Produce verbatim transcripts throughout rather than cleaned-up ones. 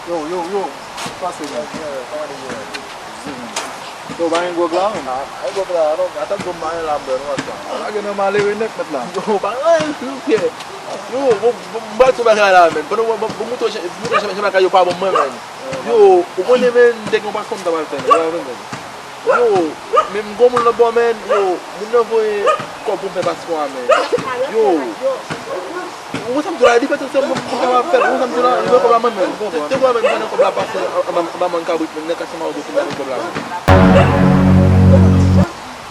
Yo, yo, yo, sa se gen. Yo, pa gen gwòg la, menm. A, pa gen gwòg la, non. Ata gwo mayen la, mwen, non, ata. Ala gen nan malere nèt, mèt la. Yo, pa gen anyen, frè. Yo, bon, bon, m pral di yon bagay la, menm. Pandan bon, bon, bon, moute jan, moute jan, jan bagay yo pa bon, mwen, menm. Yo, ou konnen, menm, m te gen yon paspò m ta pral fè, menm. Yo, men m gon moun lòt bò, men, yo, moun nan voye kòb pou m fè paspò a, men. Yo, ou konn sa m di w la, li fè se moun pou kapab fè l, ou konn sa m di w la, li voye kòb la mwen menm. Se, se kòb la menm, pandan kòb la pase anba, anba, anba mann kabrit, men nèg kase mawozo fin la jwenn kòb la menm.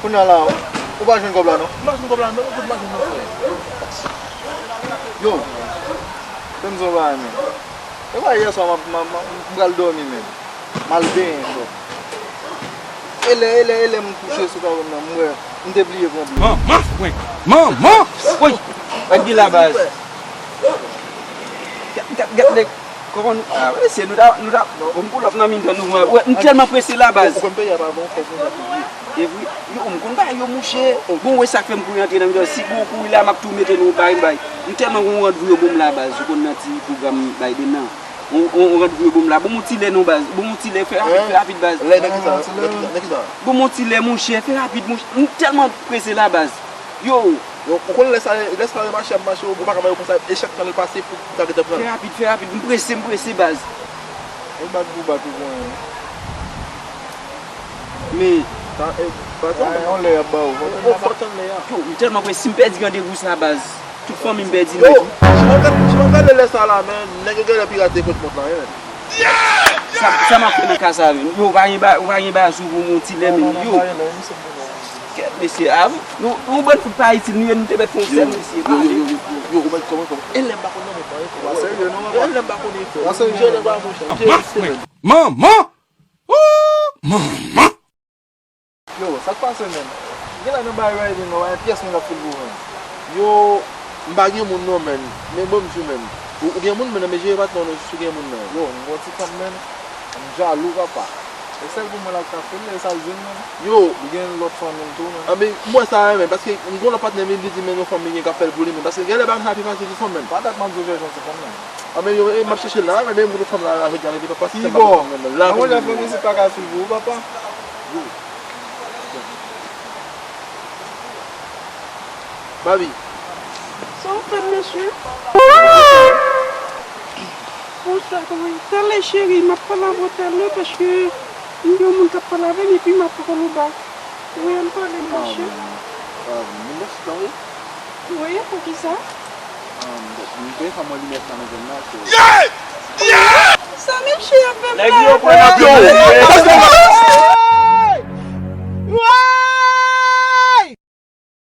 Kounye a la, ou pa jwenn kòb la, non? M pa jwenn kòb la, non, ou pa jwenn non, frè. Yo, fè m di w yon bagay, men. E pa yè swa m ap, m, m, m pral dòmi menm. M al benyen chòk. E lè, e lè, e lè m kouche sou kawòm nan, m wè, m te bliye pran biyè. Manman frenk! Manman frenk! Wè ki la baz. Gad, gad, gad nèg. Kòman nou, ah, mesye, nou ta, nou ta, bon, m pull up nan mitan nou, wè, m tèlman prese la baz. Ou konn peyi a pa bon, fòk nou ta figi. E vre, yo, m konn bagay yo, mouche. Bon, wè sa k fè m kouri antre nan mitan. Si bon kouri la, m ap tou mete nou bay bay. M tèlman gon randvou yo bon m la baz. Ou konn nan ti pwogram Biden nan. On, on, on randvou yo bon m la. Bon, m on ti lè non baz. Bon, m on ti lè, fè rapid, fè rapid baz. Lè nan ki sa? Nan ki sa? Bon, m on ti lè, monchè, fè rapid, monchè. M tèlman prese la baz. Yo. Yo, ou konn lè sa, lè sa lè mache ap mache, ou pa ka bay yo konsa, e chak tan l pase pou ta gentan pran. Fè rapid, fè rapid, m prese, m prese baz. E bat pou bat ou konyen. Men. Sa, e, bat ou. Yon lè y ap ba ou. Ou fò tann lè a. Yo, m tèlman prese, si m pèdi randevou sa baz, tout fanmi m pèdi l. Yo, si w ap gade, si w ap gade lè sa la, men, nèg yo genlè pirate kont mont la, wi, men. Sa, sa m ap fè nan ka sa menm? Yo, ou pa gen ba, ou pa gen baz ou pou m on ti lè menm. Yo. Kèt, mesye, a, nou, nou bann fout pa itil, nou ye, nou te mèt fè on sèl, mesye. Yo, yo, yo, yo, yo, yo, kòman, kòman, kòman? E lè m pa konn nan men pa, e kòman? Wa serye, non, papa. E lè m pa konn, e fè. Wa serye, non, papa. Manman! Ooh, manman! Yo, sa k pase, menm? Genlè nan bay Raiden, non, pa gen pyès moun k ap fil pou ou, menm. Yo, m pa gen moun, non, menm. Men bon, m di w, menm. Ou, ou gen moun, menm, men jere patnè w, non, jis ou gen moun, menm. Yo, m gon ti fanm, menm. M jalou, papa. E sèl pou mwen l ap ka fè l, e sa l di m, menm. Yo. Li gen lòt fanmi l tou, menm. Anben, m wè sa, menm, paske m gen yon lòt patnè, men li di, men yon fanm li gen k ap fè l pou li, menm. Paske genlè bagay sa pi fasil ki fanm, menm. Pa dat m ap di w jèjon se fanm, menm. Anben, yo, e, m ap chèche l la, men, men m gen lòt fanm la, la, jodi a, li pa fasil, se pa fanm, menm, la. Ki bò? Nan mwen lè fanmi se pa ka fè l pou ou, papa. Yo. Babi. Sa w fè m, mesye? Bonswa, kòman? Talè, cheri, m ap pale avè w talè, paske m gen yon moun k ap pale avè m, epi m ap rele w bak. Wi, ann pale, monchè. Ah, men, ah, men, men, chita, wi. Wi, poukisa? Ah, men, men, men, sa mwen li mèt nan men nan, cheri. Sa mesye ap fè m la? Nèg yo pran nan yo, yo, yo,